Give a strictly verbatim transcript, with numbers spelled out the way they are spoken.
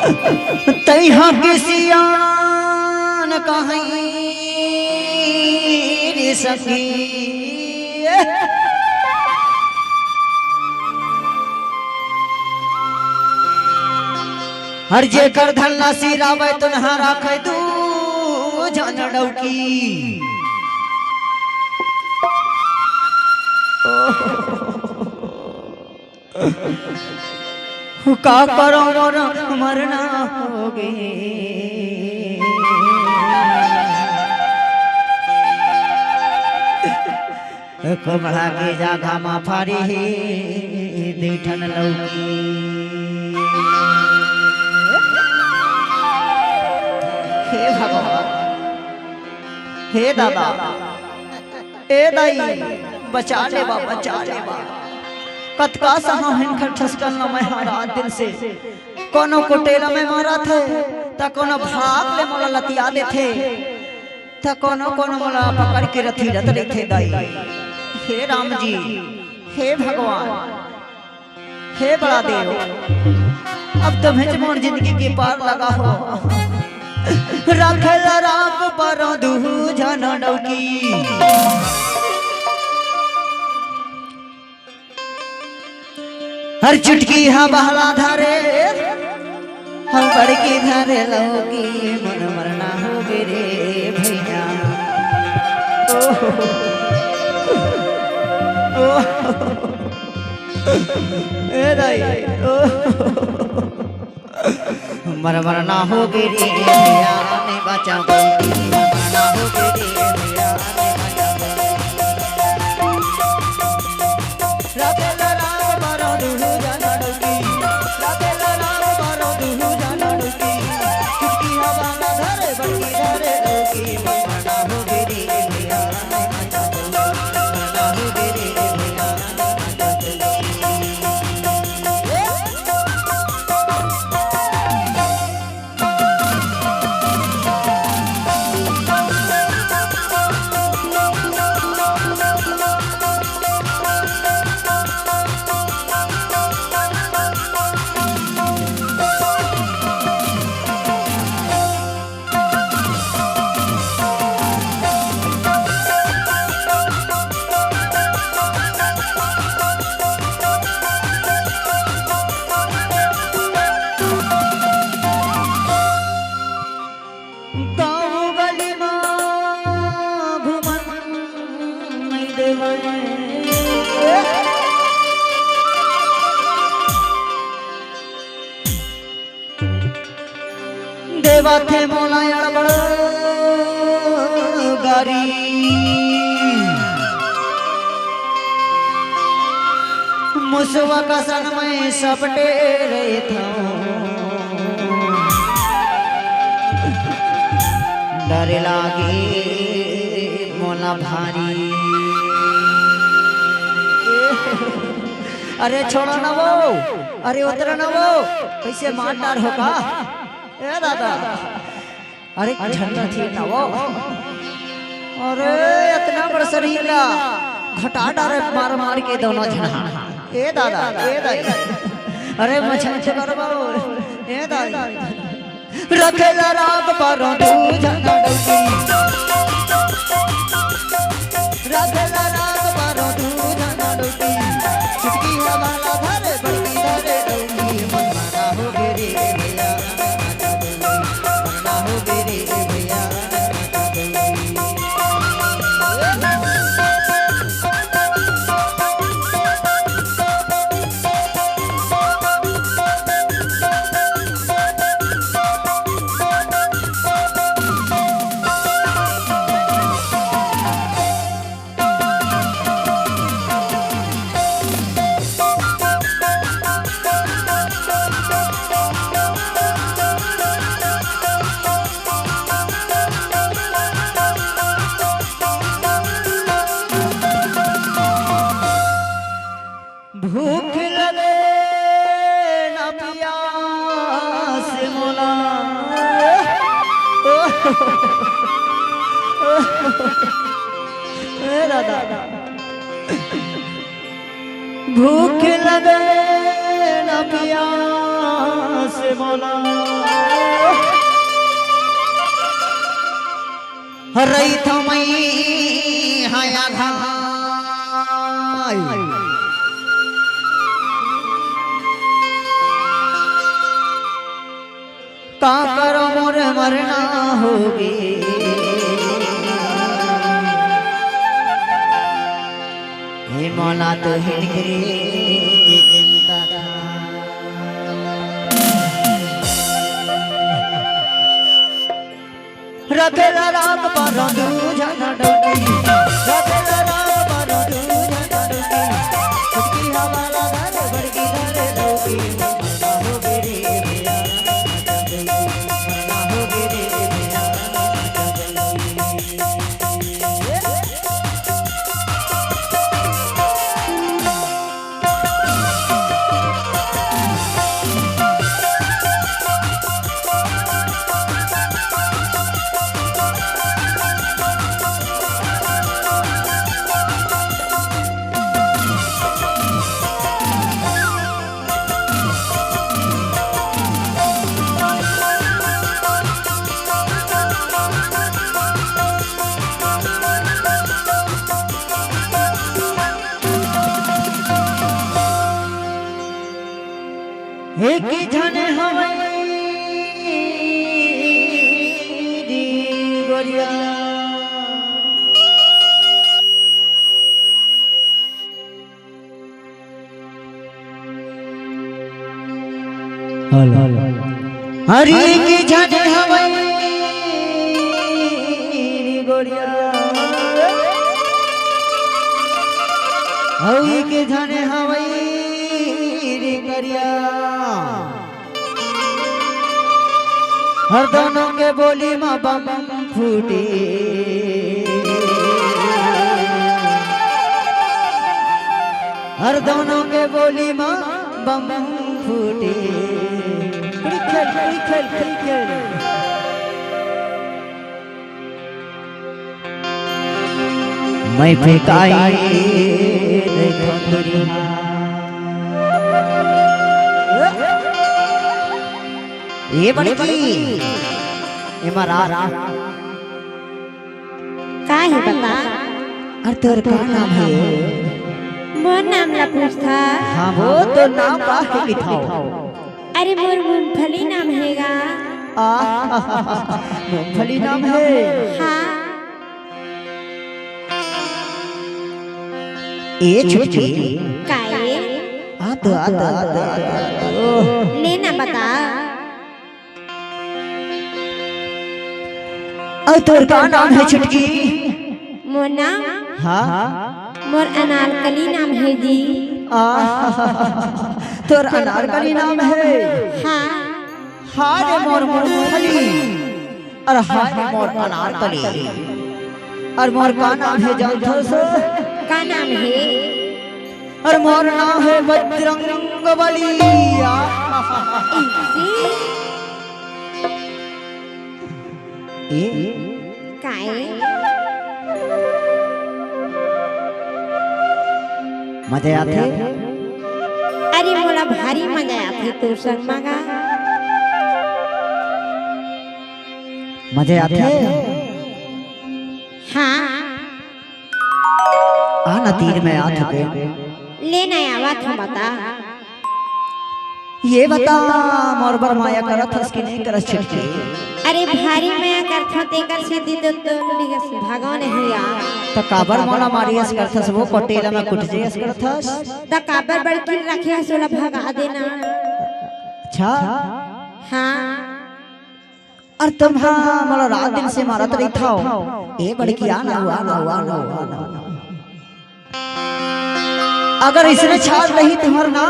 तैहा के सियान कहई रे सखी। हर जेकर धन ला सिरावय, तुनहा राखय दू झन डौकी। का करो मोर मरना होगे। कोमड़ा के जगह मा फरी हे दू ठन लौकी। हे भगवान, हे दादा, ए दाई, बचा लेवा, बचा लेवा। कतका सहा हिनखर ठसकन ल मैं हा रात दिन से। कोनो कुटेला में मारत हे, त कोनो भाग ले मोला लतिया देथे, त कोनो कोनो मोला पकड़ के रथिरत रहिथे दाई। हे राम जी, हे भगवान, हे बड़ा देव, अब तुम्हें मोर जिंदगी के पार लगा हो। रखेला राम परो दू झन डौकी। हर चुटकी हा बहला धरे, हम बड़की धरे लौकी, मन मरना होगे रे भैया। ओ, ओ, ए दाई, ओ। मर मरना होगे रे भैया, नहीं बचा कोई, मर मरना होगे रे भैया, नहीं बचा कोई। राधे राम बारो दुहु जाना डोकी, राधे राम बारो दुहु जाना डोकी। चुटकी हवा ना धरे, बड़की धरे लौकी, मर मरना होगे रे भैया, नहीं बचा कोई, मर मरना होगे रे भैया। गाँव गली मा घूमन नइ देवय। देवथे मोला अड़बड़ गारी। मुसवा कसन मैं सपटे रहिथंव। डर लागे मोला भारी। अरे छोड़ो ना वो, अरे उतरो ना वो, कइसे मार डार होगा? ए दादा, अरे झंडा थी ना वो। अरे इतना बड़ा शरीर ला घटा डारे मार मार के दोनों झना। ए दादा, ए दादा, अरे मछली तो करबो। ए दादा, रखेला राग बारो दू झना डौकी। रखेला राग बारो दू झना डौकी। चुटकी हवा ला धरे, बड़की धरे डौकी। मन माना हो गे रे भैया, मन माना हो गे रे भैया। भूख लगे ना पियास मोला। ए दादा, भूख लगे ना पियास मोला। रहिथंव मइहा आघा। का करंव मोर मरना होगे। हे मोला तो हिनकरे के चिंता था। रखेला राख बर दू झन डौकी, रखेला राख बर दू झन डौकी। छोटकी हवा ला धरे, बड़की धरे डौकी। एक झन हवई री गोरिया। हेलो। अरे एक झन हवई री गोरिया, अउ एक झन हवई री करिया। हर दोनों के बोली म बम फूटे, हर दोनों के बोली म बम फूटे। Cricket, cricket, cricket. मैं फेंकाई नहीं ठोकरी। ए बड़की, ए मारा। का हे बता? अरे तोर का नाम हे? मोर नाम ला पूछथा? हाँ वो तो नाम का हे बिठाओ। अरे मोर मूंगफली नाम हे गा। आ, मूंगफली नाम हे। हाँ। ए छुटकी। काए? आ तो, आ तो, आ तो, आ तो, आ तो। ले ना बता। अउ तोर का नाम हे छुटकी? मोर नाम? हाँ। मोर अनारकली नाम हे जी। आ, तोर अनारकली नाम हे? हाँ। हाय रे मोर मूंगफली, अरे हाय रे मोर अनारकली, अरे मोर का नाम हे जानथस? का नाम हे? अरे मोर नाम हे बजरंग बली। इसी? ए? काए? मजा आथे? अरे मोला भारी मजा आथे तोर संग मा गा। मजा आथे? हाँ। आ ना तीर में आत होके। ले ना आवत हूँ बता। ये बता, मोर बर मया करत हस कि नहीं करस छुटकी? अरे भारी मया करथों, तेकर सेती तो तोर लिगस भगो नहीं आ। त काबर मोला मारियस करथस, वो पटेला में कुट जइयस करथस? त काबर बड़किन रखे हस, ओला भगा देना। अच्छा। हाँ। अरे तुम हा मोला रात दिन से मारत रहिथव। ए बड़की, आ ना, आ ना, आ ना, आ ना। अगर इसने छाड़ रही तुम्हर ना,